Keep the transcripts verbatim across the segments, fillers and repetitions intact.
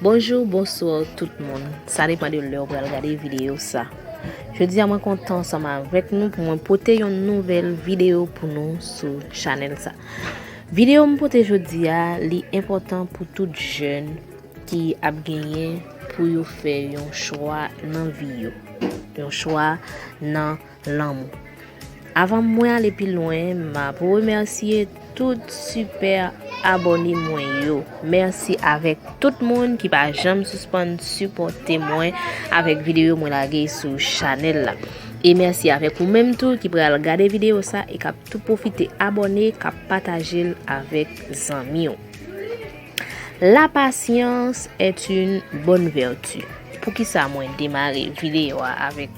Bonjou, bonswa tout moun. Sa depann de lè w pral gade videyo sa. Jodi a mwen kontan ansanm avèk nou pou mwen pote yon nouvèl videyo pou nou sou chanèl sa. Videyo m pote jodi a, li enpòtan pou tout jèn ki ap genyen pou yo fè yon chwa nan vi yo. Yon chwa nan lanmou. Avan mwen ale pi lwen, m ap remèsye tout sipè abòne mwen yo. Mèsi avèk tout moun ki pa janm sispann sipòte mwen avèk videyo mwen lage sou chanèl la. E mèsi avèk ou menm tou ki pral gade videyo sa e k ap tou pwofite abòne, k ap pataje l avèk zanmi w. La patience est une bonne vertu. Poukisa mwen demare videyo a avèk,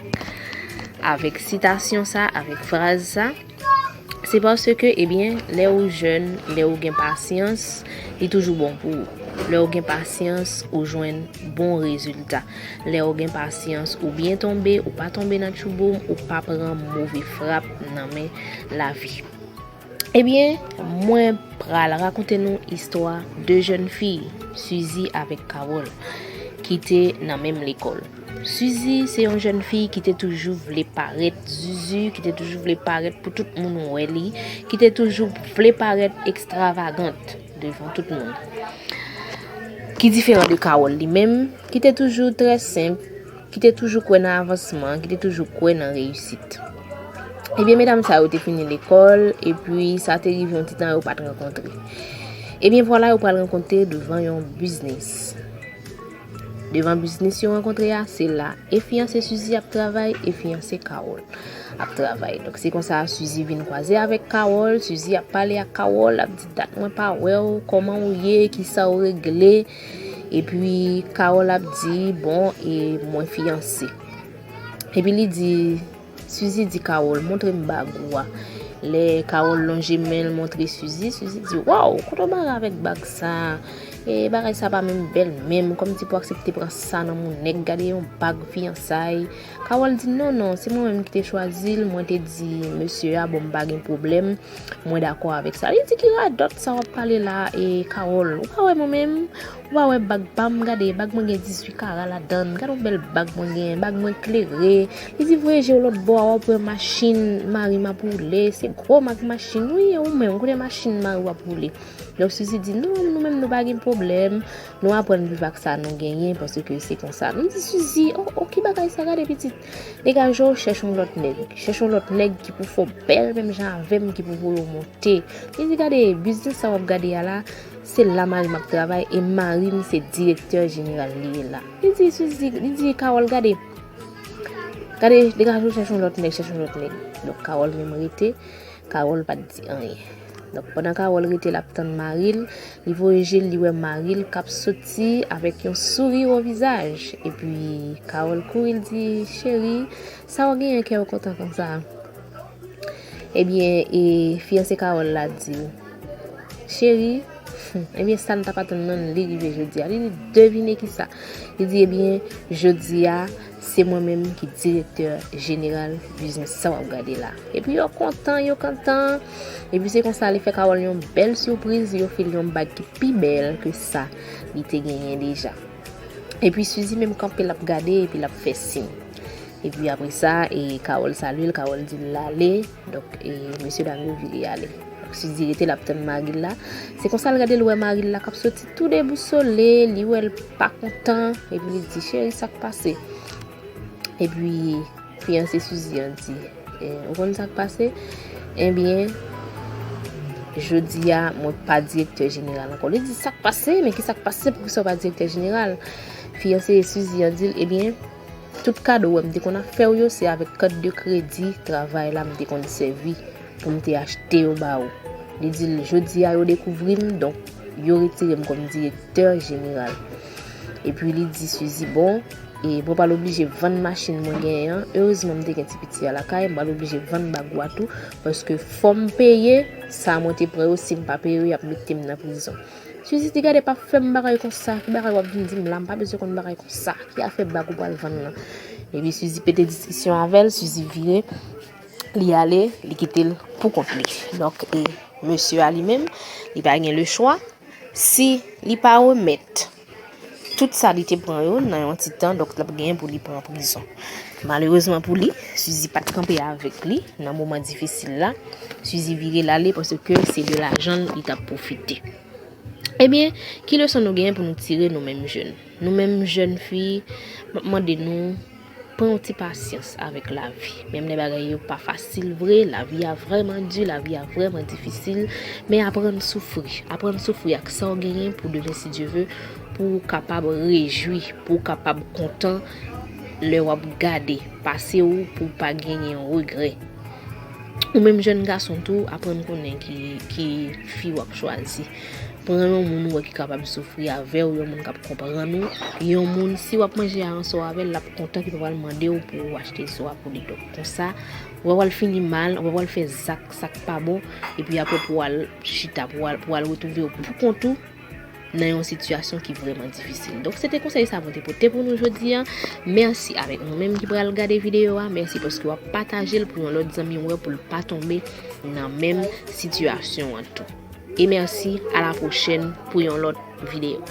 avèk sitasyon sa, avèk fraz sa? Se paske, ebyen, lè ou jèn, lè ou gen pasyans, li toujou bon pou ou. Lè ou gen pasyans, ou jwenn bon rezilta. Lè ou gen pasyans, ou byen tonbe, ou pa tonbe nan tchouboum, ou pa pran move frap nan men lavi. Ebyen, mwen pral rakonte nou istwa de jèn fi, Suzy avèk Carole, ki te nan menm lekòl. Suzy se yon jèn fi ki te toujou vle parèt zuzu, ki te toujou vle parèt pou tout moun wè li, ki te toujou vle parèt ekstravagant devan tout moun. Ki diferan de Carole li menm, ki te toujou trè senp, ki te toujou kwè nan avansman, ki te toujou kwè nan reyisit. Ebyen, medam sa yo te fini lekòl, epi sa te rive yon ti tan yo pa t rankontre. Ebyen, vwala yo pral rankontre devan yon biznis. Devan biznis yo rankontre a, se la e fiyanse Suzy ap travay, e fiyanse Carole ap travay. Donk, se konsa Suzy vin kwaze avèk Carole. Suzy ap pale ak Carole, ap di, dat mwen pa wè w, kòman w ye, kisa w regle? Epi Carole ap di, bon, e mwen fiyanse. Epi li di, Suzy di Carole, montre m bag ou a. Lè Carole lonje men l montre Suzy, Suzy di, waw, kote w bare avèk bag sa? E bagay sa pa menm bèl menm, kòmsi pou aksepte pran sa nan men yon nèg, gade yon bag fiyansay. Carole di, non, non, se mwen menm ki te chwazi l, mwen te di mesye a, bon, m pa gen pwoblèm, mwen dakò avèk sa. Li di, ki radòt sa w ap pale la, e Carole, ou pa wè mwen menm? Ou pa wè bag pa m? Gade, bag mwen gen dizuit kara ladan l. Gade yon bèl bag mwen gen, bag mwen klere. Li di, voye je w lòt bò a, w ap wè machin mari m ap woule. Se gwo mak machin, wi, e ou menm, kote machin mari w ap woule? Donk, Suzy di, non, nou menm nou pa gen pwoblèm. Nou aprann viv ak sa nou genyen, paske se konsa. Nou di, Suzy, o, o, ki bagay sa, gade pitit. Degaje w, chèche yon lòt nèg. Chèche yon lòt nèg ki pou fè w bèl menm jan avè m, ki pou voye w monte. Li di, gade, biznis sa w ap gade a la, se la mari m ap travay e mari m se direktè jeneral li ye la. Li di, Suzy, li di, Carole, gade, gade, degaje w, chèche yon lòt nèg, chèche yon lòt nèg. Donk, Carole menm rete, Carole pa t di anyen. Donk, pandan Carole rete, l ap tann mari l, li voye je l, li wè mari l k ap soti avèk yon souri o vizaj. Epi, Carole kouri, l di, cheri, sa w genyen kè w kontan konsa? Ebyen, e fiyanse Carole la di, cheri, hmm, ebyen, sa n t ap atann nan, li rive jodi a. Li di, devine kisa? Li di, ebyen, jodi a, se mwen menm ki direktè jeneral biznis sa w ap gade la. Epi yo kontan, yo kontan. Epi se konsa li fè Carole yon bèl sipriz, li ofri l yon bag ki pi bèl ke sa li te genyen deja. Epi Suzy menm kanpe, l ap gade, epi l ap fè siy. Epi apre sa, e Carole salye l, Carole di l ale. Donk, e mesye dam yo vire ale. Donk, Suzy rete, l ap tann mari l la. Se konsa l gade, l wè mari l la k ap soti tou debousole, li wè l pa kontan, epi li di, cheri, sa k pase? Epi, fiyanse Suzy an di, e, ou konn sa k pase? Ebyen, jodi a, mwen pa direktè jeneral ankò. Li di, sa k pase? Men ki sa k pase? Poukisa w pa direktè jeneral? Fiyanse Suzy an di l, ebyen, tout kado w wè m te konn ap fè w yo, se avèk kat de kredi travay la m te konn sèvi pou m te achte yo ba ou. Li di l, jodi a, yo dekouvri m, donk, yo retire m kòm direktè jeneral. Epi li di Suzy, bon, e mwen pral oblije vann machin mwen genyen an. Erezman, m te gen ti piti a lakay, m pral oblije vann bag ou a tou, paske fò m peye sa mwen te pran yo, si m pa peye yo, y ap mete m nan prizon. Suzy di, gade, pa fè m bagay konsa, ki bagay w ap vin di m la, m pa bezwen konn bagay konsa, ki afè bag ou pral vann nan? Epi Suzy pete diskisyon avè l, Suzy vire, li ale, li kite l pou kont li. Donk, e mesye a li menm, li pa gen lechwa, si li pa remèt, Tout sa li te pran yo nan yon ti tan, donk l ap genyen pou li pran prizon. Malerezman pou li, Suzy pa t kanpe avèk li nan moman difisil la. Suzy vire l ale paske se de lajan l li t ap pwofite. Ebyen, ki leson nou genyen pou nou tire nou menm jèn? Nou menm jèn fi, m ap mande nou, pran yon ti pasyans avèk lavi. Menm lè bagay yo pa fasil vre, lavi a vrèman di, lavi a vrèman difisil, men aprann soufri. Aprann soufri ak sa w genyen pou demen, si Dye ve, pou w kapab rejwi, pou w kapab kontan lè w ap gade pase w, pou w pa genyen regrè. Ou menm jèn gason tou, aprann konnen ki, ki fi w ap chwazi. Pran yon moun ou wè ki kapab soufri avè w, yon moun k ap konprann ou, yon moun, si w ap manje aransò avè l, l ap kontan, ki pa pral mande w pou w achte swa pou li. Donk, konsa, ou pa pral fini mal, ou pa pral fè zak sa k pa bon, epi apre pou w al chita, pou w al, pou w al retwouve w pou kont ou nan yon sitiyasyon ki vrèman difisil. Donk, se te konsèy sa mwen te pote pou nou jodi a. Mèsi avèk nou menm ki pral gade videyo a. Mèsi paske w ap pataje l pou yon lòt zanmi w wè, pou l pa tonbe nan menm sitiyasyon an tou. E mèsi, a la pwochèn pou yon lòt videyo.